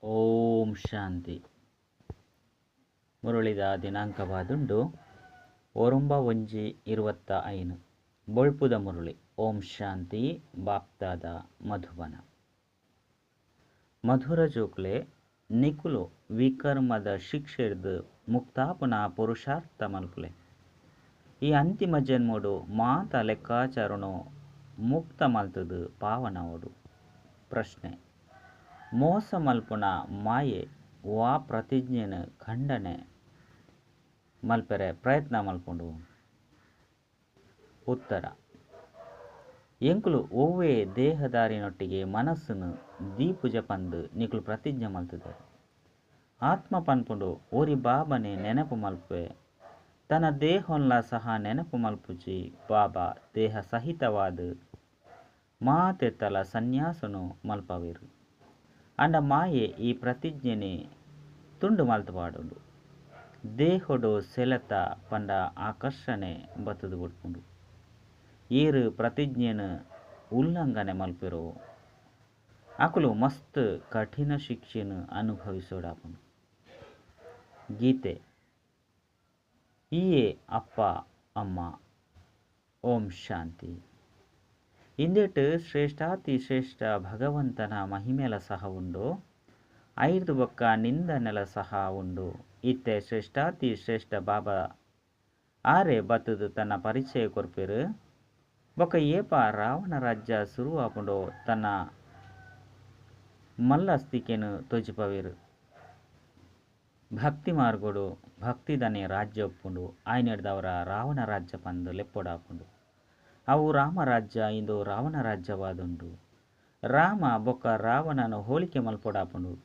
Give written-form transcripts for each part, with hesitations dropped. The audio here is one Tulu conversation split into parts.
ಓಂ ಶಾಂತಿ. ಮುರಳಿದ ದಿನಾಂಕವಾದುಂಡು 9/1/25. ಬೊಳ್ಪುದ ಮುರಳಿ. ಓಂ ಶಾಂತಿ. ಬಾಪ್ತಾದ ಮಧುಬನ. ಮಧುರ ಜೋಕ್ಲೆ ನಿಕುಲು ವಿಕರ್ಮದ ಶಿಕ್ಷೆರ್ದ್ ಮುಕ್ತಾಪುನ ಪುರುಷಾರ್ಥ ಮಲ್ಪುಲೆ. ಈ ಅಂತಿಮ ಜನ್ಮಡು ಮಾತ ಲೆಕ್ಕಾಚಾರನು ಮುಕ್ತ ಮಲ್ತುದು ಪಾವನವಡು. ಪ್ರಶ್ನೆ: ಮೋಸ ಮಲ್ಪುನ ಮಾಯೆ ವಾ ಪ್ರತಿಜ್ಞೆನ್ ಖಂಡನೆ ಮಲ್ಪೆರೆ ಪ್ರಯತ್ನ ಮಲ್ಪುಂಡು? ಉತ್ತರ: ಎಂಕುಲು ಒವ್ವೆ ದೇಹದಾರಿನೊಟ್ಟಿಗೆ ಮನಸ್ಸುನು ದೀಪುಜ ಪಂದ್ ನಿಕುಲು ಪ್ರತಿಜ್ಞೆ ಮಲ್ತುದರ್. ಆತ್ಮ ಪನ್ಪುಂಡು ಒರಿ ಬಾಬನೆ ನೆನಪು ಮಲ್ಪುವೆ. ತನ್ನ ದೇಹೊನ್ಲ ಸಹ ನೆನಪು ಮಲ್ಪುಜಿ. ಬಾಬಾ ದೇಹ ಸಹಿತವಾದ್ ಮಾತೆತ್ತಲ ಸನ್ಯಾಸನು ಮಲ್ಪವೆರ್. ಆಂಡ ಮಾಯೆ ಈ ಪ್ರತಿಜ್ಞೆನೆ ತುಂಡು ಮಲ್ತ್ ಪಾಡುಂಡು. ದೇಹೊಡು ಸೆಳೆತ ಪಂಡ ಆಕರ್ಷಣೆ ಬತ್ತುದು ಬುಡ್ಪುಂಡು. ಏರು ಪ್ರತಿಜ್ಞೆನ್ ಉಲ್ಲಂಘನೆ ಮಲ್ಪೆರೋ ಅಕುಲು ಮಸ್ತ್ ಕಠಿಣ ಶಿಕ್ಷೆನ್ ಅನುಭವಿಸೋಡಾಪುಂಡು. ಗೀತೆ ಈಯೇ ಅಪ್ಪ ಅಮ್ಮ. ಓಂ ಶಾಂತಿ. ಇಂದೆಟ್ ಶ್ರೇಷ್ಠಾತಿ ಶ್ರೇಷ್ಠ ಭಗವಂತನ ಮಹಿಮೆಲ ಸಹ ಉಂಡು. ಐರ್ದು ಬೊಕ್ಕ ನಿಂದನೆಲ ಸಹ ಉಂಡು. ಇತ್ತೆ ಶ್ರೇಷ್ಠಾತಿ ಶ್ರೇಷ್ಠ ಬಾಬಾ ಆರೆ ಬತ್ತುದು ತನ್ನ ಪರಿಚಯ ಕೊರ್ಪೆರು. ಬೊಕ್ಕ ಏಪ ರಾವಣ ರಾಜ್ಯ ಸುರುವಾಪುಂಡೋ ತನ್ನ ಮಲ್ಲಸ್ತಿಕೆನು ತೋಜಿಪವೇರು. ಭಕ್ತಿ ಮಾರ್ಗೋಡು ಭಕ್ತಿದನೆ ರಾಜ್ಯ ಉಪ್ಪುಂಡು. ಆಯ್ನೆಡ್ದವರ ರಾವಣ ರಾಜ್ಯ ಪಂದು ಲೆಪ್ಪೊಡಾಪುಂಡು. ಅವು ರಾಮರಾಜ್ಯ ಇಂದು ರಾವಣ ರಾಜ್ಯವಾದುಂಡು. ರಾಮ ಬೊಕ್ಕ ರಾವಣನು ಹೋಲಿಕೆ ಮಲ್ಪೊಡಾಪುಂಡು.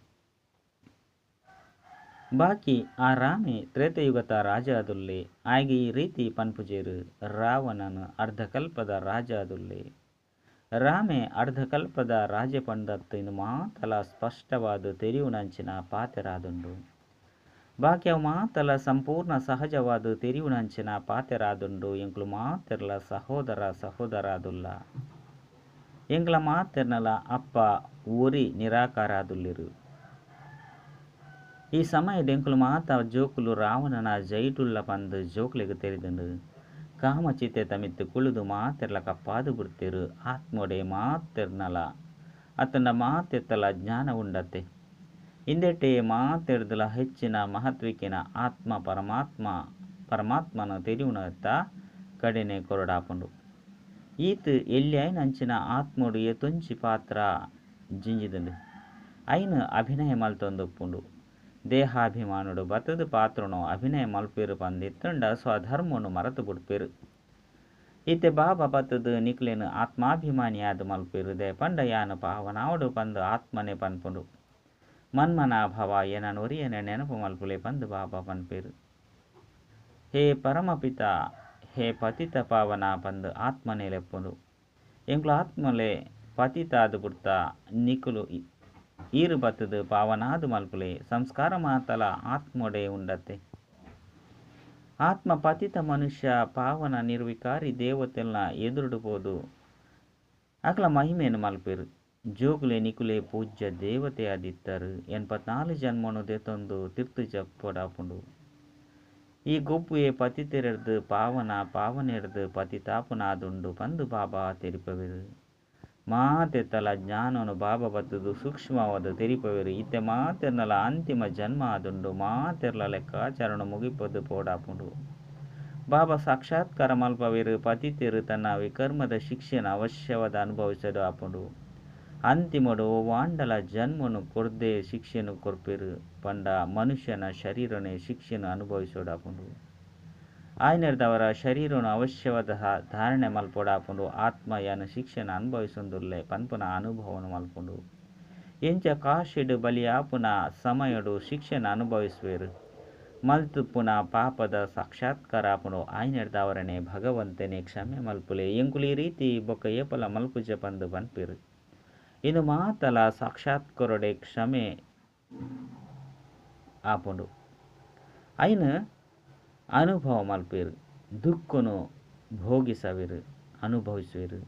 ಬಾಕಿ ಆ ರಾಮೆ ತ್ರೇತಯುಗತ ರಾಜ ಆದುಲ್ಲೆ. ಆಯ್ಗೆ ಈ ರೀತಿ ಪನ್ಪುಜೆರು. ರಾವಣನು ಅರ್ಧಕಲ್ಪದ ರಾಜ ಆದುಲ್ಲೆ. ರಾಮೆ ಅರ್ಧಕಲ್ಪದ ರಾಜೆ ಪಂದತ್ತು ಇಂದು ಮಾತಲ ಸ್ಪಷ್ಟವಾದ್ ತೆರಿಯುನಂಚಿನ ಪಾತೆರಾದುಂಡು. ಬಾಕಿ ಅವು ಮಾತಲ ಸಂಪೂರ್ಣ ಸಹಜವಾದ್ ತೆರಿಯುನಂಚಿನ ಪಾತೆರಾದುಂಡು. ಎಂಕುಲು ಮಾತೆರ್ಲ ಸಹೋದರ ಸಹೋದರಾದುಲ್ಲ. ಎಂಕ್ಲ ಮಾತೆರ್ನಲ ಅಪ್ಪ ಒರಿ ನಿರಾಕಾರಾದುಲ್ಲೆರು. ಈ ಸಮಯಡ್ ಎಂಕುಲು ಮಾತ ಜೋಕುಲು ರಾವಣನ ಜೈಡುಲ್ಲ ಪಂದ್ ಜೋಕ್ಲೆಗ್ ತೆರಿದುಂಡು. ಕಾಮಚಿತೆ ತಮಿತ್ ಕುಳುದು ಮಾತೆರ್ಲ ಕಪ್ಪಾದು ಬುಡ್ತೆರು. ಆತ್ಮೊಡೆ ಮಾತೆರ್ನಲ ಅತ್ತಂಡ ಮಾತೆತ್ತಲ ಜ್ಞಾನ ಉಂಡತ್ತೆ. ಇಂದೆಟೆ ಮಾತೆರ್ದಲ ಹೆಚ್ಚಿನ ಮಹತ್ವಿಕಿನ ಆತ್ಮ ಪರಮಾತ್ಮ ಪರಮಾತ್ಮನ ತೆರಿಯುನತ್ತ ಕಡೆನೆ ಕೊರಡಾಪುಂಡು. ಈತ್ ಎಲ್ಯಾಯಿನಂಚಿನ ಆತ್ಮೊಡು ಏತೊಂಜಿ ಪಾತ್ರ ಜಿಂಜಿದುಂಡು. ಐನ್ ಅಭಿನಯ ಮಲ್ತೊಂದುಪ್ಪುಂಡು. ದೇಹಾಭಿಮಾನೊಡು ಬತ್ತುದು ಪಾತ್ರೊನು ಅಭಿನಯ ಮಲ್ಪೆರು ಪಂದಿತ್ತುಂಡ ಸ್ವಧರ್ಮೊನು ಮರತು ಬುಡ್ಪೆರು. ಇತ್ತೆ ಬಾಬಾ ಬತ್ತುದು ನಿಕ್ಲೆನ್ ಆತ್ಮಾಭಿಮಾನಿಯಾದ್ ಮಲ್ಪೆರು. ದಾಯೆ ಪಂಡ ಯಾನ್ ಪಾವನಾವಡು ಪಂದ್ ಆತ್ಮನೆ ಪನ್ಪುಂಡು. ಮನ್ಮನಾಭವ ಎನನ್ ಒರಿಯನೆ ನೆನಪು ಮಲ್ಪುಲೆ ಪಂದ್ ಬಾಬಾ ಪನ್ಪೆರು. ಹೇ ಪರಮಪಿತ ಹೇ ಪತಿತ ಪಾವನ ಪಂದ್ ಆತ್ಮನೆ ಲೆಪ್ಪುಂಡು. ಎಂಕುಲು ಆತ್ಮಲೆ ಪತಿತಾದ್ ಬುಡ್ತ ನಿಕುಲು ಈರು ಬತ್ತುದು ಪಾವನಾದು ಮಲ್ಪುಲೆ. ಸಂಸ್ಕಾರ ಮಾತಲ ಆತ್ಮೊಡೆ ಉಂಡತ್ತೆ. ಆತ್ಮ ಪತಿತ ಮನುಷ್ಯ ಪಾವನ ನಿರ್ವಿಕಾರಿ ದೇವತೆಲ್ನ ಎದುರುಡು ಪೋದು ಅಕಲ ಮಹಿಮೆಯನ್ನು ಮಲ್ಪೆರು. ಜೋಕುಲೆ ನಿಕುಲೆ ಪೂಜ್ಯ ದೇವತೆ ಆದಿತ್ತರು. 84 ಜನ್ಮನು ದೆತೊಂದು ತಿರ್ತು ಜಪ್ಪೊಡಾಪುಂಡು. ಈ ಗೊಬ್ಬುಯೆ ಪತಿತೆರೆರ್ದು ಪಾವನ ಪಾವನೆರ್ದು ಪತಿತಾಪುನಾದುಂಡು ಪಂದು ಬಾಬಾ ತೆರಿಪವೆರು. ಮಾತೆತ್ತಲ ಜ್ಞಾನನು ಬಾಬಾ ಬತ್ತುದು ಸೂಕ್ಷ್ಮವಾದ ತೆರಿಪವೆರು. ಇತ್ತೆ ಮಾತೆರ್ನಲ ಅಂತಿಮ ಜನ್ಮ ಆದುಂಡು. ಮಾತೆರ್ಲ ಲೆಕ್ಕಾಚಾರನು ಮುಗಿಪದು ಪೋಡಾಪುಂಡು. ಬಾಬಾ ಸಾಕ್ಷಾತ್ಕಾರ ಮಲ್ಪವೆರು. ಪತಿತೆರು ತನ್ನ ವಿಕರ್ಮದ ಶಿಕ್ಷೆನ ಅವಶ್ಯವಾದ ಅನುಭವಿಸಲು ಆಪುಂಡು. ಅಂತಿಮಡು ವಾಂಡಲ ಜನ್ಮನು ಕೊರ್ದೆ ಶಿಕ್ಷೆನು ಕೊರ್ಪೆರು. ಪಂಡ ಮನುಷ್ಯನ ಶರೀರನೇ ಶಿಕ್ಷೆನು ಅನುಭವಿಸೋಡಾಪುಂಡು. ಆಯ್ನೆರ್ದವರ ಶರೀರನು ಅವಶ್ಯವಾದ ಧಾರಣೆ ಮಲ್ಪೊಡಾಪುಂಡು. ಆತ್ಮ ಯಾನು ಶಿಕ್ಷೆನ ಅನುಭವಿಸೊಂದುಲ್ಲೆ ಪನ್ಪುನ ಅನುಭವನು ಮಲ್ಪುಂಡು. ಎಂಚ ಕಾಶಿಡ್ ಬಲಿಯಾಪುನ ಸಮಯಡು ಶಿಕ್ಷೆನ ಅನುಭವಿಸುವೆರು. ಮಲ್ತುಪ್ಪುನ ಪಾಪದ ಸಾಕ್ಷಾತ್ಕಾರ ಆಪುಂಡು. ಆಯ್ನೆರ್ದವರನೆ ಭಗವಂತನೇ ಕ್ಷಮೆ ಮಲ್ಪುಲೆ. ಎಂಕುಲು ಈ ರೀತಿ ಬೊಕ್ಕ ಏಪಲ ಮಲ್ಪುಜ ಪಂದು ಪನ್ಪೆರು. ಇಂದು ಮಾತಲ ಸಾಕ್ಷಾತ್ಕರೊಡೆ ಕ್ಷಮೆ ಆಪುಂಡು. ಐನ್ ಅನುಭವ ಮಲ್ಪೆರು. ದುಃಖನು ಭೋಗಿಸವೆರು ಅನುಭವಿಸುವೆರು.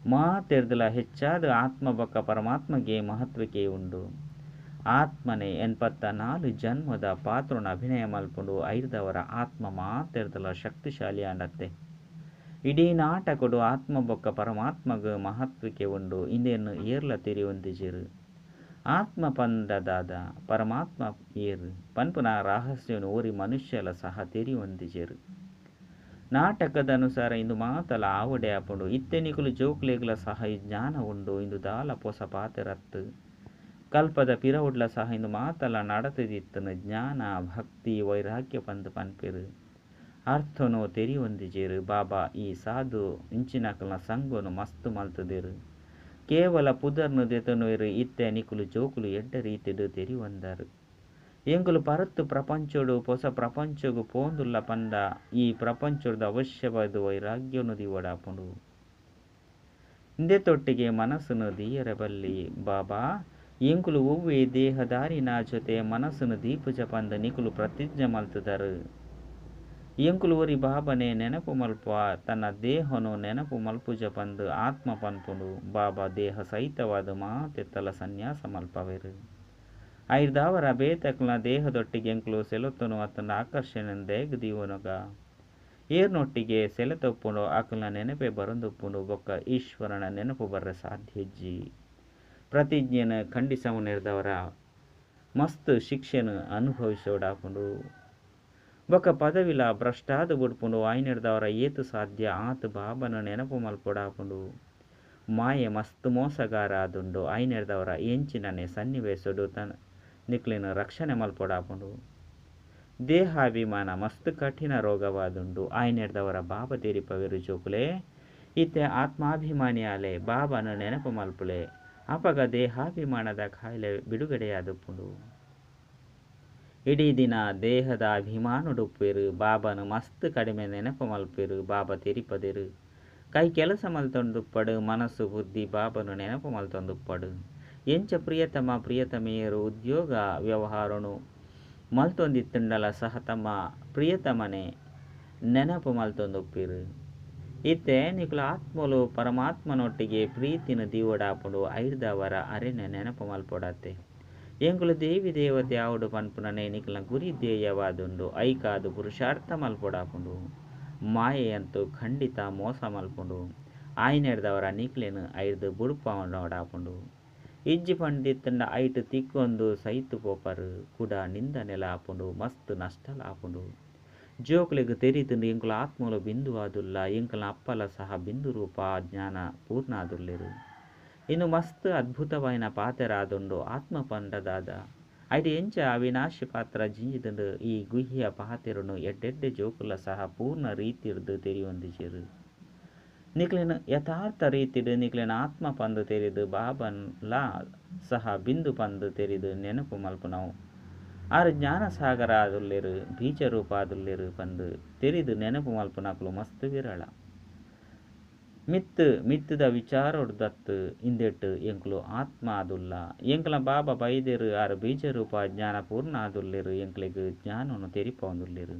ಮಾತೆರ್ದಲ ಹೆಚ್ಚಾದ ಆತ್ಮ ಬೊಕ್ಕ ಪರಮಾತ್ಮಗೆ ಮಹತ್ವಕ್ಕೆ ಉಂಡು. ಆತ್ಮನೆ 84 ಜನ್ಮದ ಪಾತ್ರನ ಅಭಿನಯ ಮಲ್ಪುಂಡು. ಐರ್ದವರ ಆತ್ಮ ಮಾತೆರ್ದಲ ಶಕ್ತಿಶಾಲಿ ಆಂಡತ್ತೆ. ಇಡೀ ನಾಟಕಡು ಆತ್ಮ ಬೊಕ್ಕ ಪರಮಾತ್ಮಗ್ ಮಹತ್ವಿಕೆ ಉಂಡು. ಇಂದೆನ್ ಏರ್ಲ ತೆರಿಯೊಂದಿಜೆರ್. ಆತ್ಮ ಪಂಡದಾದ ಪರಮಾತ್ಮ ಏರ್ ಪನ್ಪುನ ರಹಸ್ಯನು ಒರಿ ಮನುಷ್ಯಲ ಸಹ ತೆರಿಯೊಂದಿಜೆರ್. ನಾಟಕದ ಅನುಸಾರ ಇಂದು ಮಾತಲ ಆವಡೆ ಆಪುಂಡು. ಇತ್ತೆ ನಿಕುಲು ಜೋಕ್ಲೆಗ್ಲ ಸಹ ಈ ಜ್ಞಾನ ಉಂಡು. ಇಂದು ದಾಲ ಪೊಸ ಪಾತೆರತ್ತು. ಕಲ್ಪದ ಪಿರವುಡ್ಲ ಸಹ ಇಂದು ಮಾತಲ ನಡತಿದಿತ್ತನು. ಜ್ಞಾನ ಭಕ್ತಿ ವೈರಾಗ್ಯ ಪಂದ್ ಪನ್ಪೆರು. ಅರ್ಥನು ತೆರಿಯೊಂದಿಜೆರ್. ಬಾಬಾ ಈ ಸಾಧು ಇಂಚಿನಕಲ್ನ ಸಂಗೊನು ಮಸ್ತ್ ಮಲ್ತುದೆರ್. ಕೇವಲ ಪುದರ್ನು ದೆತೊನುವೆರ್. ಇತ್ತೆ ನಿಕುಲು ಜೋಕುಲು ಎಡ್ಡೆ ರೀತಿಡ್ ತೆರಿಯೊಂದರು. ಎಂಕುಲು ಪರತ್ ಪ್ರಪಂಚೊಡು ಪೊಸ ಪ್ರಪಂಚೊಗು ಪೋಂದುಲ್ಲ ಪಂಡ ಈ ಪ್ರಪಂಚೊಡ್ದು ಅವಶ್ಯವಾದ ವೈರಾಗ್ಯನು ದೀವಡಾಪುಂಡು. ಇಂದೆತೊಟ್ಟಿಗೆ ಮನಸ್ಸುನು ದೀಯರೆ ಬಲ್ಲಿ. ಬಾಬಾ ಎಂಕುಲು ಒವ್ವೆ ದೇಹದಾರಿನ ಜೊತೆ ಮನಸ್ಸುನು ದೀಪುಜ ಪಂದ್ ನಿಕುಲು ಪ್ರತಿಜ್ಞೆ ಮಲ್ತುದರು. ಎಂಕುಲು ಒರಿ ಬಾಬನೆ ನೆನಪು ಮಲ್ಪುವ, ತನ್ನ ದೇಹನು ನೆನಪು ಮಲ್ಪುಜ ಪಂದ್ ಆತ್ಮ ಪನ್ಪುಂಡು. ಬಾಬಾ ದೇಹ ಸಹಿತವಾದ ಮಾತೆತ್ತಲ ಸನ್ಯಾಸ ಮಲ್ಪವೆರು. ಐರ್ದಾವರ ಬೇತಕ್ಲ ದೇಹದೊಟ್ಟಿಗೆ ಎಂಕುಲು ಸೆಲತೊನು ಅತ್ತಂಡ ಆಕರ್ಷಣೆ ದೇಗ್ ದೀವನಗ ಏರ್ನೊಟ್ಟಿಗೆ ಸೆಲೆತೊಪ್ಪುಂಡು ಅಕಲ್ನ ನೆನಪೇ ಬರಂದುಪ್ಪುಂಡು. ಬೊಕ್ಕ ಈಶ್ವರನ ನೆನಪು ಬರ್ರೆ ಸಾಧ್ಯ ಇಜ್ಜಿ. ಪ್ರತಿಜ್ಞೆನ ಖಂಡಿಸವನೆರ್ದವರ ಮಸ್ತ್ ಶಿಕ್ಷೆನ ಅನುಭವಿಸೋಡಾಪುಂಡು. ಬೊಕ್ಕ ಪದವಿಲ ಭ್ರಷ್ಟಾದ ಬುಡ್ಪುಂಡು. ಆಯ್ನೆರ್ದವರ ಏತು ಸಾಧ್ಯ ಆತ್ ಬಾಬನ ನೆನಪು ಮಲ್ಪೊಡಾಪುಂಡು. ಮಾಯೆ ಮಸ್ತ್ ಮೋಸಗಾರ ಆದುಂಡು. ಆಯ್ನೆರ್ದವರ ಎಂಚಿನನೆ ಸನ್ನಿವೇಶಡು ತನ್ನ ನಿಕ್ಲೆನ ರಕ್ಷಣೆ ಮಲ್ಪೊಡಾಪುಂಡು. ದೇಹಾಭಿಮಾನ ಮಸ್ತ್ ಕಠಿಣ ರೋಗವಾದುಂಡು. ಆಯ್ನೆರ್ದವರ ಬಾಬಾ ತೆರಿಪವೆರು ಜೋಕುಲೆ ಇತ್ತೆ ಆತ್ಮಾಭಿಮಾನಿಯಾಲೆ ಬಾಬನ ನೆನಪು ಮಲ್ಪುಲೆ. ಅಪಗ ದೇಹಾಭಿಮಾನದ ಕಾಯಿಲೆ ಬಿಡುಗಡೆಯಾದುಪ್ಪುಂಡು. ಇಡೀ ದಿನ ದೇಹದ ಅಭಿಮಾನಡುಪ್ಪೇರು. ಬಾಬನ ಮಸ್ತ್ ಕಡಿಮೆ ನೆನಪು ಮಲ್ಪೇರು. ಬಾಬಾ ತೆರಿಪದೇರು. ಕೈ ಕೆಲಸ ಮಲ್ತೊಂದುಪ್ಪಡು, ಮನಸ್ಸು ಬುದ್ಧಿ ಬಾಬನ ನೆನಪು ಮಲ್ತೊಂದುಪ್ಪಡು. ಎಂಚ ಪ್ರಿಯತಮ ಪ್ರಿಯತಮೆಯರು ಉದ್ಯೋಗ ವ್ಯವಹಾರನು ಮಲ್ತೊಂದಿತ್ತುಂಡಲ ಸಹ ತಮ್ಮ ಪ್ರಿಯತಮನೆ ನೆನಪು ಮಲ್ತೊಂದುಪ್ಪೇರು. ಇತ್ತೆ ನಿಕುಲ ಆತ್ಮಲು ಪರಮಾತ್ಮನೊಟ್ಟಿಗೆ ಪ್ರೀತಿನ ದೀವಡಾಪುಂಡು. ಐರ್ದವರ ಅರೆನೆ ನೆನಪು ಮಲ್ಪೊಡಾತೆ. ಎಂಕುಲು ದೇವಿ ದೇವತೆ ಆವಡು ಪನ್ಪುನನೆ ನಿಕಲ್ನ ಗುರಿ ಧ್ಯೇಯವಾದುಂಡು. ಐಕಾದು ಪುರುಷಾರ್ಥ ಮಲ್ಪೊಡಾಪುಂಡು. ಮಾಯೆಯಂತೂ ಖಂಡಿತ ಮೋಸ ಮಲ್ಪುಂಡು. ಆಯ್ನೆರ್ದವರ ನಿಕ್ಲೆನ್ ಐರ್ದ್ ಬುಡ್ಪಾವೊಡಾಪುಂಡು. ಇಜ್ಜಿ ಪಂಡಿತ್ತಂಡ ಐಟ್ ತಿಕ್ಕೊಂದು ಸೈತು ಪೋಪರು. ಕುಡ ನಿಂದನೆಲ ಆಪುಂಡು, ಮಸ್ತ್ ನಷ್ಟಲ ಆಪುಂಡು. ಜೋಕುಲೆಗ್ ತೆರಿದುಂಡು ಎಂಕುಲು ಆತ್ಮಲು ಬಿಂದು ಆದುಲ್ಲ. ಎಂಕಲ್ನ ಅಪ್ಪಲ ಸಹ ಬಿಂದು ರೂಪ ಜ್ಞಾನ ಪೂರ್ಣ ಆದುಲ್ಲೆರು. ಇಂದು ಮಸ್ತ್ ಅದ್ಭುತವಾಯಿನ ಪಾತೆರ ಆದುಂಡು. ಆತ್ಮ ಪಂಡದಾದ ಐಟ್ ಎಂಚ ಅವಿನಾಶಿ ಪಾತ್ರ ಜಿಂಜಿದುಂಡು. ಈ ಗುಹ್ಯ ಪಾತೆರನು ಎಡ್ಡೆಡ್ಡೆ ಜೋಕುಲ ಸಹ ಪೂರ್ಣ ರೀತಿರ್ದು ತೆರಿಯೊಂದಿಜೆರು. ನಿಕ್ಲೆನ ಯಥಾರ್ಥ ರೀತಿಡ್ ನಿಕ್ಲೆನ ಆತ್ಮ ಪಂದ್ ತೆರಿದು ಬಾಬನ್ಲ ಸಹ ಬಿಂದು ಪಂದ್ ತೆರಿದು ನೆನಪು ಮಲ್ಪುನವು. ಆರು ಜ್ಞಾನಸಾಗರ ಆದುಲ್ಲೆರು, ಬೀಜರೂಪ ಆದುಲ್ಲೆರು ಪಂದ್ ತೆರಿದು ನೆನಪು ಮಲ್ಪುನಕುಲು ಮಸ್ತ್ ವಿರಳ. ಮಿತ್ತು ಮಿತ್ತದ ವಿಚಾರೊಡ್ದತ್ತು ಇಂದೆಟ್ ಎಂಕುಲು ಆತ್ಮ ಆದುಲ್ಲ. ಎಂಕಲ ಬಾಬಾ ಬೈದೆರು ಆರು ಬೀಜರೂಪ ಜ್ಞಾನ ಪೂರ್ಣ ಆದುಲ್ಲೆರು. ಎಂಕ್ಲೆಗ್ ಜ್ಞಾನನು ತೆರಿಪೊಂದುಲ್ಲೆರು.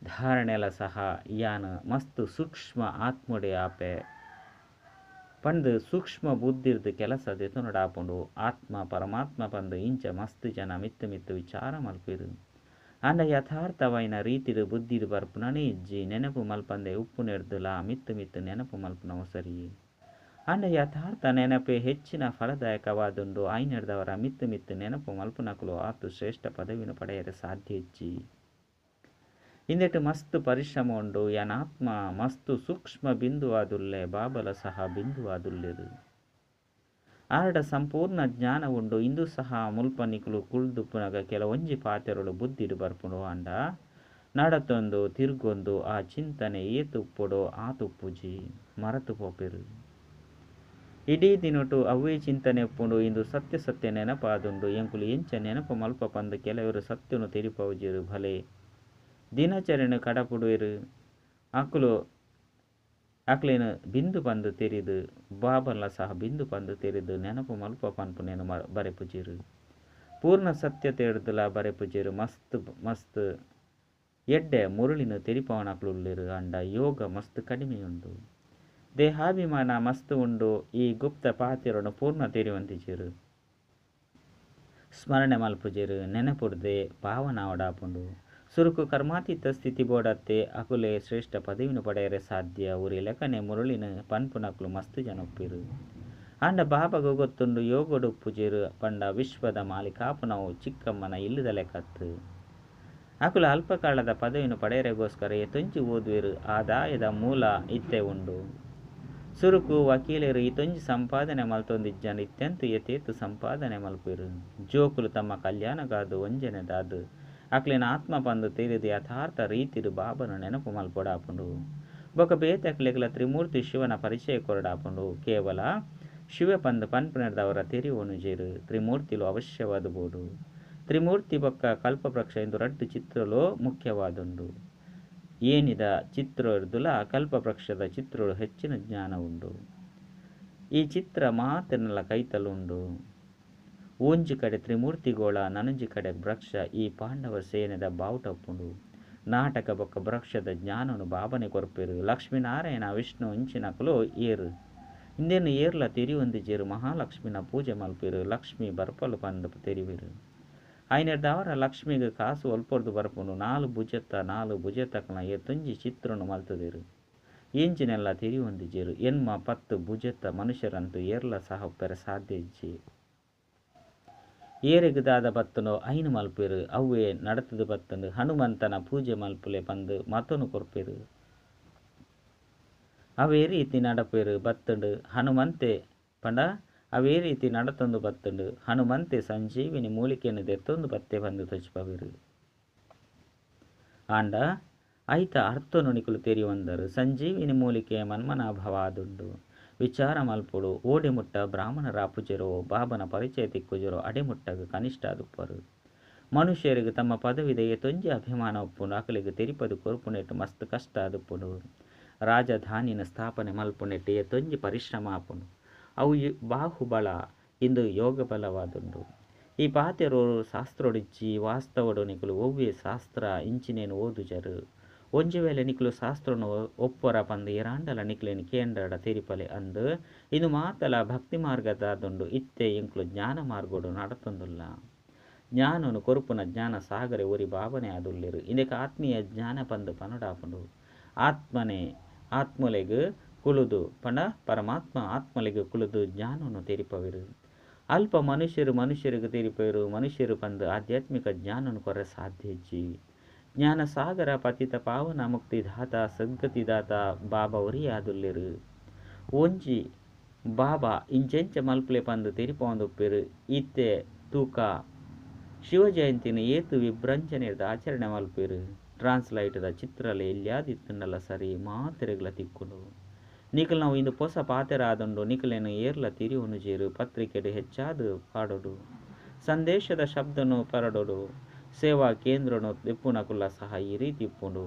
ಧಾರಣೆಲ ಸಹ ಯಾನ್ ಮಸ್ತ್ ಸೂಕ್ಷ್ಮ ಆತ್ಮಡೆ ಆಪೆ ಪಂದ್ ಸೂಕ್ಷ್ಮ ಬುದ್ಧಿರ್ದ್ ಕೆಲಸ ದೆತೊನೊಡಾಪುಂಡು. ಆತ್ಮ ಪರಮಾತ್ಮ ಪಂದ್ ಇಂಚ ಮಸ್ತ್ ಜನ ಮಿತ್ತು ಮಿತ್ತು ವಿಚಾರ ಮಲ್ಪೆರು. ಆಂಡ ಯಥಾರ್ಥವಾಯಿನ ರೀತಿಡ್ ಬುದ್ಧಿಡ್ ಬರ್ಪುನನೇ ಇಜ್ಜಿ. ನೆನಪು ಮಲ್ಪಂದೆ ಉಪ್ಪುನೆರ್ದುಲ ಮಿತ್ತು ಮಿತ್ತು ನೆನಪು ಮಲ್ಪುನವು ಸರಿಯೇ. ಆಂಡ ಯಥಾರ್ಥ ನೆನಪೇ ಹೆಚ್ಚಿನ ಫಲದಾಯಕವಾದುಂಡು. ಆಯ್ನೆರ್ದವರ ಮಿತ್ತು ಮಿತ್ತು ನೆನಪು ಮಲ್ಪುನಕುಲು ಆತು ಶ್ರೇಷ್ಠ ಪದವಿನ ಪಡೆಯರೆ ಸಾಧ್ಯ ಇಜ್ಜಿ. ಇಂದೆಟ್ ಮಸ್ತ್ ಪರಿಶ್ರಮ ಉಂಡು. ಯಾನ್ ಆತ್ಮ ಮಸ್ತ್ ಸೂಕ್ಷ್ಮ ಬಿಂದು ಆದುಲ್ಲೆ. ಬಾಬಲ ಸಹ ಬಿಂದು ಆದುಲ್ಲೆರು. ಆರ್ಡ ಸಂಪೂರ್ಣ ಜ್ಞಾನ ಉಂಡು. ಇಂದು ಸಹ ಮುಲ್ಪ ನಿಕುಲು ಕುಳ್ದುಪ್ಪುನಗ ಕೆಲವೊಂಜಿ ಪಾತೆರಲು ಬುದ್ಧಿಡ್ ಬರ್ಪುಂಡು. ಆಂಡ ನಡತೊಂದು ತಿರ್ಗೊಂದು ಆ ಚಿಂತನೆ ಏತ್ ಉಪ್ಪೊಡೋ ಆತ್ ಉಪ್ಪುಜಿ. ಮರತು ಪೋಪೆರು. ಇಡೀ ದಿನೊಟು ಅವ್ವೇ ಚಿಂತನೆ ಉಪ್ಪುಂಡು. ಇಂದು ಸತ್ಯ ಸತ್ಯ ನೆನಪಾದುಂಡು. ಎಂಕುಲು ಎಂಚ ನೆನಪು ಮಲ್ಪ ಪಂದ್ ಕೆಲವರು ಸತ್ಯನು ತೆರಿಪವುಜೆರು. ಭಲೆ ದಿನಚರಿನ ಕಡಪುಡುವೆರು. ಅಕುಲು ಅಕ್ಲೆನ್ ಬಿಂದು ಪಂದ್ ತೆರಿದು ಬಾಬನ್ಲ ಸಹ ಬಿಂದು ಪಂದ್ ತೆರಿದು ನೆನಪು ಮಲ್ಪ ಪನ್ಪುನೇನು ಬರೆಪುಜೆರು. ಪೂರ್ಣ ಸತ್ಯತೆಡ್ದುಲ ಬರೆಪುಜೆರು. ಮಸ್ತ್ ಮಸ್ತ್ ಎಡ್ಡೆ ಮುರುಳಿನ ತೆರಿಪವನಕುಲುಲ್ಲೆರು. ಆಂಡ ಯೋಗ ಮಸ್ತ್ ಕಡಿಮೆ ಉಂಡು. ದೇಹಾಭಿಮಾನ ಮಸ್ತ್ ಉಂಡು. ಈ ಗುಪ್ತ ಪಾತೆರನು ಪೂರ್ಣ ತೆರಿಯೊಂದಿಜೆರು. ಸ್ಮರಣೆ ಮಲ್ಪುಜೆರ್. ನೆನಪುಡ್ದೇ ಪಾವನ ಆವೊಡಾಪುಂಡು. ಸುರುಕು ಕರ್ಮಾತೀತ ಸ್ಥಿತಿ ಬೋಡತ್ತೆ ಅಕುಲೇ ಶ್ರೇಷ್ಠ ಪದವಿನ್ ಪಡೆಯರೆ ಸಾಧ್ಯ. ಒರಿ ಲೆಕ್ಕನೆ ಮುರಳಿನ್ ಪನ್ಪುನಕುಲು ಮಸ್ತ್ ಜನ ಉಪ್ಪೆರ್. ಆಂಡ ಬಾಬಾಗ್ ಗೊತ್ತುಂಡು ಯೋಗಡ್ ಉಪ್ಪುಜೆರ್ ಪಂಡ ವಿಶ್ವದ ಮಾಲೀಕಾಪುನವು ಚಿಕ್ಕಮ್ಮನ ಇಲ್ಲದ ಲೆಕ್ಕತ್. ಅಕುಲು ಅಲ್ಪಕಾಲದ ಪದವಿನ್ ಪಡೆಯರೆಗೋಸ್ಕರ ಏತೊಂಜಿ ಓದುವೆರ್. ಆದಾಯದ ಮೂಲ ಇತ್ತೆ ಉಂಡು. ಸುರುಕು ವಕೀಲೆರ್ ಈತೊಂಜಿ ಸಂಪಾದನೆ ಮಲ್ತೊಂದಿಜ್ಜಾಂಡ್ ಇತ್ತೆಂತೂ ಏತೇತ್ ಸಂಪಾದನೆ ಮಲ್ಪುವೆರ್. ಜೋಕುಲು ತಮ್ಮ ಕಲ್ಯಾಣಗಾದ್ ಒಂಜನೆದಾದ್ ಅಕ್ಲೆನ್ ಆತ್ಮ ಪಂದ್ ತೆರಿದ್ ಯಥಾರ್ಥ ರೀತಿಡ್ ಬಾಬಾನ ನೆನಪು ಮಲ್ಪೊಡಾಪುಂಡು. ಬೊಕ್ಕ ಬೇತೆಕ್ಲೆಗ್ಲ ತ್ರಿಮೂರ್ತಿ ಶಿವನ ಪರಿಚಯ ಕೊರೊಡಾಪುಂಡು. ಕೇವಲ ಶಿವೆ ಪಂದ್ ಪನ್ಪುನೆಡ್ದಾವರ ತೆರಿಯೊನುಜೆರ್. ತ್ರಿಮೂರ್ತಿಲು ಅವಶ್ಯವಾದ್ ಬೋಡು. ತ್ರಿಮೂರ್ತಿ ಬೊಕ್ಕ ಕಲ್ಪವೃಕ್ಷ ಇಂದು ರಡ್ಡ್ ಚಿತ್ರಲು ಮುಖ್ಯವಾದುಂಡು. ಏನಿದ ಚಿತ್ರೊರ್ದುಲ ಕಲ್ಪವೃಕ್ಷದ ಚಿತ್ರೊಡು ಹೆಚ್ಚಿನ ಜ್ಞಾನ ಉಂಡು. ಈ ಚಿತ್ರ ಮಾತೆರ್ನಲ ಕೈತಲ್ ಉಂಡು. ಒಂಜಿ ಕಡೆ ತ್ರಿಮೂರ್ತಿ ಗೋಳ ನನೊಂಜಿ ಕಡೆ ವೃಕ್ಷ ಈ ಪಾಂಡವ ಸೇನೆದ ಬಾವುಟ ಉಪ್ಪುಂಡು. ನಾಟಕ ಬೊಕ್ಕ ವೃಕ್ಷದ ಜ್ಞಾನನು ಬಾಬನೆ ಕೊರ್ಪೆರ್. ಲಕ್ಷ್ಮೀನಾರಾಯಣ ವಿಷ್ಣು ಇಂಚಿನಕುಲು ಏರ್ ಇಂದೆನ್ ಏರ್ಲ ತೆರಿಯೊಂದಿಜೆರ್. ಮಹಾಲಕ್ಷ್ಮಿನ ಪೂಜೆ ಮಲ್ಪೆರ್. ಲಕ್ಷ್ಮಿ ಬರ್ಪಲು ಪಂದ್ ತೆರಿವೆರ್. ಆಯಿನೆಡ್ದಾವರ ಲಕ್ಷ್ಮಿಗ್ ಕಾಸು ಒಲ್ಪೊರ್ದು ಬರ್ಪುಂಡು. ನಾಲ್ ಭುಜತ ನಾಲ್ ಭುಜತಕಲ್ನ ಏತೊಂಜಿ ಚಿತ್ರನು ಮಲ್ತುದೆರ್. ಎಂಚಿನೆಲ್ಲ ತೆರಿಯೊಂದಿಜೆರ್. ಎನ್ಮ ಪತ್ತ್ ಭುಜತ ಮನುಷ್ಯರಂತೂ ಏರ್ಲ ಸಹ ಉಪ್ಪೆರೆ ಸಾಧ್ಯ ಇಜ್ಜಿ. ಏರೆಗ್ ದಾದ ಬತ್ತುಂಡೋ ಐನ್ ಮಲ್ಪೆರ್. ಅವ್ವೇ ನಡತುದು ಬತ್ತುಂಡು. ಹನುಮಂತನ ಪೂಜೆ ಮಲ್ಪುಲೆ ಪಂದ್ ಮತೊನು ಕೊರ್ಪೆರ್. ಅವೇ ರೀತಿ ನಡಪೆರ್ ಬತ್ತುಂಡು. ಹನುಮಂತೆ ಪಂಡ ಅವೇ ರೀತಿ ನಡತೊಂದು ಬತ್ತುಂಡು. ಹನುಮಂತೆ ಸಂಜೀವಿನಿ ಮೂಲಿಕೆನ್ ದೆತ್ತೊಂದು ಬತ್ತೆ ಪಂದ್ ತೋಜಿಪವೆರ್. ಆಂಡ ಐತ ಅರ್ಥೊನು ನಿಕುಲು ತೆರಿಯೊಂದರು. ಸಂಜೀವಿನಿ ಮೂಲಿಕೆ ಮನ್ಮನಾಭವ ಆದುಂಡು. ವಿಚಾರ ಮಲ್ಪೊಡು. ಓಡೆ ಮುಟ್ಟ ಬ್ರಾಹ್ಮಣರಾಪುಜೆರೋ ಬಾಬನ ಪರಿಚಯ ತಿಕ್ಕುಜೆರೋ ಅಡೆ ಮುಟ್ಟಗ್ ಕನಿಷ್ಠ ಆದುಪ್ಪರು. ಮನುಷ್ಯೆರೆಗ್ ತಮ್ಮ ಪದವಿದ ಏತೊಂಜಿ ಅಭಿಮಾನ ಉಪ್ಪುಂಡು. ಅಕಲೆಗ್ ತೆರಿಪದ್ ಕೊರ್ಪುನೆಟ್ ಮಸ್ತ್ ಕಷ್ಟ ಆದುಪ್ಪುಂಡು. ರಾಜಧಾನಿನ್ ಸ್ಥಾಪನೆ ಮಲ್ಪುನೆಟ್ ಏತೊಂಜಿ ಪರಿಶ್ರಮ ಆಪುಂಡು. ಅವು ಬಾಹುಬಲ ಇಂದು ಯೋಗ ಬಲವಾದುಂಡು. ಈ ಪಾತೆರೊ ಶಾಸ್ತ್ರೊಡಿಜ್ಜಿ. ವಾಸ್ತವಡ್ ನಿಕುಲು ಒವ್ವೇ ಶಾಸ್ತ್ರ ಇಂಚಿನೆನ್ ಓದುಜರ್. ಒಂಜಿ ವೇಳೆ ನಿಕುಲು ಶಾಸ್ತ್ರೊನು ಒಪ್ಪರ ಪಂದ್ ಏರಾಂಡಲ ನಿಕುಲೆನ್ ಕೇಂಡರ್ಡ ತೆರಿಪಲೆ ಅಂದ್ ಇಂದು ಮಾತಲ ಭಕ್ತಿ ಮಾರ್ಗದಾದುಂಡು. ಇತ್ತೆ ಎಂಕುಲು ಜ್ಞಾನ ಮಾರ್ಗಡ್ ನಡತೊಂದುಲ್ಲ. ಜ್ಞಾನೊನು ಕೊರ್ಪುನ ಜ್ಞಾನ ಸಾಗರೆ ಒರಿ ಬಾಬನೆ ಆದುಲ್ಲೆರ್. ಇಂದೆಕ್ ಆತ್ಮೀಯ ಜ್ಞಾನ ಪಂದ್ ಪನೊಡಾಪುಂಡು. ಆತ್ಮನೆ ಆತ್ಮಲೆಗ್ ಕುಲುದು ಪಂಡ ಪರಮಾತ್ಮ ಆತ್ಮಲೆಗ್ ಕುಲುದು ಜ್ಞಾನೊನು ತೆರಿಪವೆರ್. ಅಲ್ಪ ಮನುಷ್ಯರು ಮನುಷ್ಯರಿಗೆ ತೆರಿಪವೆರ್. ಮನುಷ್ಯರು ಪಂದ್ ಆಧ್ಯಾತ್ಮಿಕ ಜ್ಞಾನೊನು ಕೊರ್ರೆ ಸಾಧ್ಯ ಇಜ್ಜಿ. ಜ್ಞಾನ ಸಾಗರ ಪತಿತ ಪಾವನ ಮುಕ್ತಿದಾತ ಸದ್ಗತಿದಾತ ಬಾಬಾ ಒರಿಯೇ ಆದುಲ್ಲೆರ್. ಒಂಜಿ ಬಾಬಾ ಇಂಚೆಂಚ ಮಲ್ಪುಲೆ ಪಂದ್ ತೆರಿಪಾವೊಂದುಪ್ಪೆರ್. ಇತ್ತೆ ತೂಕ ಶಿವ ಜಯಂತಿನ ಏತ್ ವಿಭ್ರಂಜನೆರ್ದ್ ಆಚರಣೆ ಮಲ್ಪುವೆರ್. ಟ್ರಾನ್ಸ್ಲೈಟ್ ದ ಚಿತ್ರಲ ಎಲ್ಯಾದ್ ಇತ್ತ್ಂಡಲ ಸರಿ ಮಾತೆರೆಗ್ಲ ತಿಕ್ಕುಂಡು. ನಿಕಲ್ನವು ಇಂದು ಪೊಸ ಪಾತೆರ ಆದುಂಡು. ನಿಕಲೆನ್ ಏರ್ಲ ತೆರಿಯೊನುಜೆರ್. ಪತ್ರಿಕೆಡ್ ಹೆಚ್ಚಾದ್ ಪಾಡೊಡು. ಸಂದೇಶದ ಶಬ್ದನು ಪರಡೊಡು. ಸೇವಾ ಕೇಂದ್ರನು ದೆಪ್ಪುನಕುಲ್ಲ ಸಹ ಈ ರೀತಿ ಉಪ್ಪುಂಡು.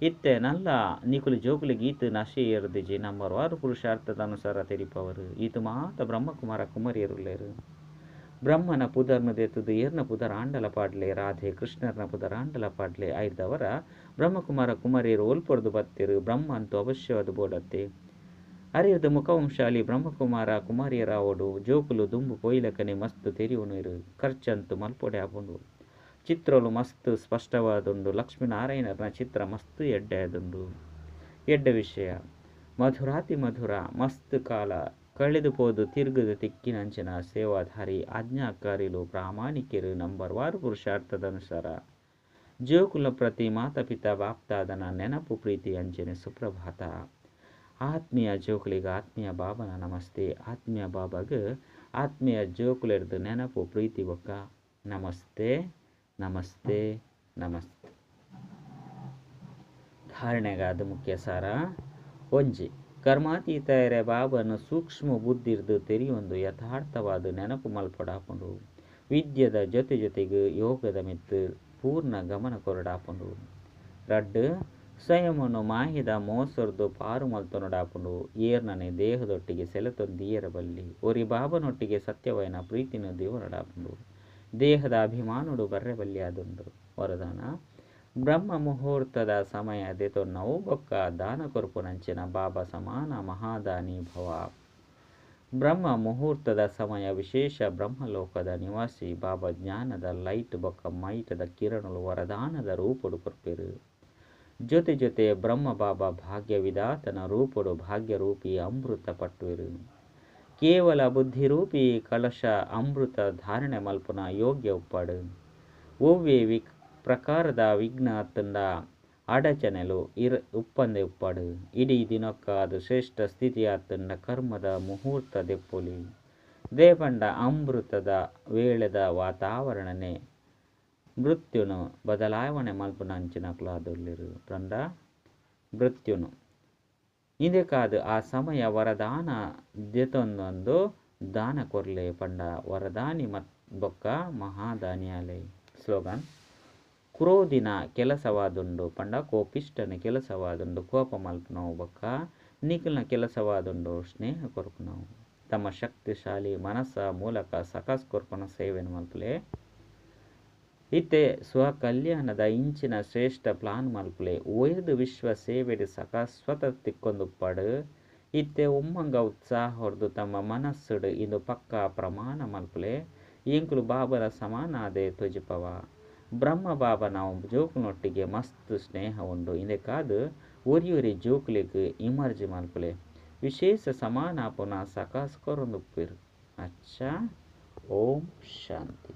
ಇತ್ತೆ ನಲ್ಲ ನಿಕುಲು ಜೋಕುಲೆಗ್ ಈತ್ ನಶೆ ಏರ್ದಿಜಿ. ನಂಬರ್ ವಾರ್ ಪುರುಷಾರ್ಥದ ಅನುಸಾರ ತೆರಿಪವರು. ಈತ್ ಮಾತ ಬ್ರಹ್ಮಕುಮಾರ ಕುಮಾರಿಯರುಲ್ಲೆರ್. ಬ್ರಹ್ಮನ ಪುದರ್ನ ದೆತ್ತುದು ಏರ್ನ ಪುದರ್ ಆಂಡಲ ಪಾಡ್ಲೆ. ರಾಧೆ ಕೃಷ್ಣರ್ನ ಪುದರ್ ಆಂಡಲ ಪಾಡ್ಲೆ. ಐರ್ದವರ ಬ್ರಹ್ಮಕುಮಾರ ಕುಮಾರಿಯರು ಒಲ್ಪೊರ್ದು ಬತ್ತೆರ್. ಬ್ರಹ್ಮ ಅಂತೂ ಅವಶ್ಯವಾದ ಬೋಡತ್ತೆ. ಅರೆರ್ದ್ ಮುಖವಂಶಾಲಿ ಬ್ರಹ್ಮಕುಮಾರ ಕುಮಾರಿಯರಾವೊಡು. ಜೋಕುಲು ದುಂಬು ಪೋಯಿಲೆಕ್ಕನೆ ಮಸ್ತ್ ತೆರಿಯೊನುವೆರ್. ಖರ್ಚಂತು ಮಲ್ಪೊಡೆ ಆಪುಂಡು. ಚಿತ್ರಲು ಮಸ್ತ್ ಸ್ಪಷ್ಟವಾದುಂಡು. ಲಕ್ಷ್ಮೀನಾರಾಯಣರ್ನ ಚಿತ್ರ ಮಸ್ತ್ ಎಡ್ಡೆ ಆದುಂಡು. ಎಡ್ಡೆ ವಿಷಯ. ಮಧುರಾತಿ ಮಧುರ ಮಸ್ತ್ ಕಾಲ ಕಳೆದು ಪೋದು ತಿರುಗುದು ತಿಕ್ಕಿನಂಚಿನ ಸೇವಾಧಾರಿ ಆಜ್ಞಾಕಾರಿಲು ಪ್ರಾಮಾಣಿಕೆರು ನಂಬರ್ ವಾರ್ ಪುರುಷಾರ್ಥದ ಅನುಸಾರ ಜೋಕುಲ್ನ ಪ್ರತಿ ಮಾತಾ ಪಿತಾ ಬಾಪ್ದಾದನ ನೆನಪು ಪ್ರೀತಿ ಅಂಚನೆ ಸುಪ್ರಭಾತ. ಆತ್ಮೀಯ ಜೋಕುಲೆಗ್ ಆತ್ಮೀಯ ಬಾಬನ ನಮಸ್ತೆ. ಆತ್ಮೀಯ ಬಾಬಾಗ್ ಆತ್ಮೀಯ ಜೋಕುಲೆರ್ದ್ ನೆನಪು ಪ್ರೀತಿ ಬೊಕ್ಕ ನಮಸ್ತೆ ನಮಸ್ತೆ ನಮಸ್ತೆ. ಧಾರಣೆಗಾದ ಮುಖ್ಯ ಸಾರ ಒಂಜಿ ಕರ್ಮಾತೀತರೆ ಬಾಬನ ಸೂಕ್ಷ್ಮ ಬುದ್ಧಿರ್ದ್ ತೆರಿಯೊಂದು ಯಥಾರ್ಥವಾದ ನೆನಪು ಮಲ್ಪೊಡಾಪುಂಡು. ವಿದ್ಯೆದ ಜೊತೆ ಜೊತೆಗ್ ಯೋಗದ ಮಿತ್ತ್ ಪೂರ್ಣ ಗಮನ ಕೊರೊಡಾಪುಂಡು. ರಡ್ಡ್ ಸ್ವಯಂನು ಮಾಯೆದ ಮೋಸೊರ್ದು ಪಾರು ಮಲ್ತೊನೊಡಾಪುಂಡು. ಏರ್ನನೆ ದೇಹದೊಟ್ಟಿಗೆ ಸೆಲೆತೊಂದು ಬಲ್ಲಿ. ಒರಿ ಬಾಬನೊಟ್ಟಿಗೆ ಸತ್ಯವಾಯಿನ ಪ್ರೀತಿನ ದೀವೊನೊಡಾಪುಂಡು. ದೇಹದ ಅಭಿಮಾನೊಡು ಬರ್ರೆ ಬಲ್ಲಿ ಆದುಂಡು. ವರದಾನ ಬ್ರಹ್ಮ ಮುಹೂರ್ತದ ಸಮಯ ದೆತೊನ್ನವು ಬೊಕ್ಕ ದಾನ ಕೊರ್ಪುನಂಚಿನ ಬಾಬಾ ಸಮಾನ ಮಹಾದಾನಿ ಭವ. ಬ್ರಹ್ಮ ಮುಹೂರ್ತದ ಸಮಯ ವಿಶೇಷ ಬ್ರಹ್ಮಲೋಕದ ನಿವಾಸಿ ಬಾಬಾ ಜ್ಞಾನದ ಲೈಟ್ ಬೊಕ್ಕ ಮೈಟದ ಕಿರಣಲು ವರದಾನದ ರೂಪೊಡು ಕೊರ್ಪೆರು. ಜೊತೆ ಜೊತೆ ಬ್ರಹ್ಮ ಬಾಬಾ ಭಾಗ್ಯ ವಿಧಾತನ ರೂಪೊಡು ಭಾಗ್ಯರೂಪಿ ಅಮೃತ ಪಟ್ಟುವೆರು. ಕೇವಲ ಬುದ್ಧಿರೂಪಿ ಕಲಶ ಅಮೃತ ಧಾರಣೆ ಮಲ್ಪುನ ಯೋಗ್ಯ ಉಪ್ಪಾಡು. ಒವ್ವೆ ಪ್ರಕಾರದ ವಿಘ್ನ ಅತ್ತುಂಡ ಅಡಚಣೆಲು ಉಪ್ಪಂದೆ ಉಪ್ಪಾಡು. ಇಡೀ ದಿನಕ್ಕಾದ್ ಶ್ರೇಷ್ಠ ಸ್ಥಿತಿ ಆತುಂಡ ಕರ್ಮದ ಮುಹೂರ್ತ ದೆಪ್ಪೊಲಿ. ದೇಪಂಡ ಅಮೃತದ ವೇಳೆದ ವಾತಾವರಣನೆ ಮೃತ್ಯುನು ಬದಲಾವಣೆ ಮಲ್ಪುನ ಅಂಚಿನಕುಲಾದುಲ್ಲೆರು ಪಂಡ ಮೃತ್ಯುನು. ಇಂದೆಕಾದ್ ಆ ಸಮಯ ವರದಾನ ದೆತೊಂದು ದಾನ ಕೊರ್ಲೆ ಪಂಡ ವರದಾನಿ ಬೊಕ್ಕ ಮಹಾದಾನಿಯಾಲೆ. ಸ್ಲೋಗನ್ ಕ್ರೋಧಿನ ಕೆಲಸವಾದುಂಡು ಪಂಡ ಕೋಪಿಷ್ಟನ ಕೆಲಸವಾದುಂಡು ಕೋಪ ಮಲ್ಪುನವು ಬೊಕ್ಕ ನಿಕಲ್ನ ಕೆಲಸವಾದುಂಡು ಸ್ನೇಹ ಕೊರ್ಪುನವು. ತಮ್ಮ ಶಕ್ತಿಶಾಲಿ ಮನಸ್ಸ ಮೂಲಕ ಸಕಾಸ್ ಕೊರ್ಪುನ ಸೇವೆಯನ್ನು ಮಲ್ಪುಲೆ. ಇತ್ತೆ ಸ್ವಕಲ್ಯಾಣದ ಇಂಚಿನ ಶ್ರೇಷ್ಠ ಪ್ಲಾನ್ ಮಲ್ಪುಲೆ. ಒಯ್ದು ವಿಶ್ವ ಸೇವೆಡ್ ಸಕಾಸ್ ಸ್ವತಃ ತಿಕ್ಕೊಂದುಪ್ಪಾಡು. ಇತ್ತೆ ಉಮ್ಮಂಗ ಉತ್ಸಾಹ ಹೊರ್ದು ತಮ್ಮ ಮನಸ್ಸುಡು ಇಂದು ಪಕ್ಕಾ ಪ್ರಮಾಣ ಮಲ್ಪುಲೆ. ಎಂಕುಲು ಬಾಬನ ಸಮಾನಾದೆ ತೊಜಿಪವ. ಬ್ರಹ್ಮ ಬಾಬಾ ನಾವು ಜೋಕುನೊಟ್ಟಿಗೆ ಮಸ್ತ್ ಸ್ನೇಹ ಉಂಡು. ಇಂದೆಕಾದ್ ಒರಿಯೊರಿ ಜೋಕುಲೆಗ್ ಇಮರ್ಜಿ ಮಲ್ಪುಲೆ. ವಿಶೇಷ ಸಮಾನಾಪುನ ಸಕಾಸ್ ಕೊರೊಂದುಪ್ಪೆರು. ಅಚ್ಚಾ ಓಂ ಶಾಂತಿ.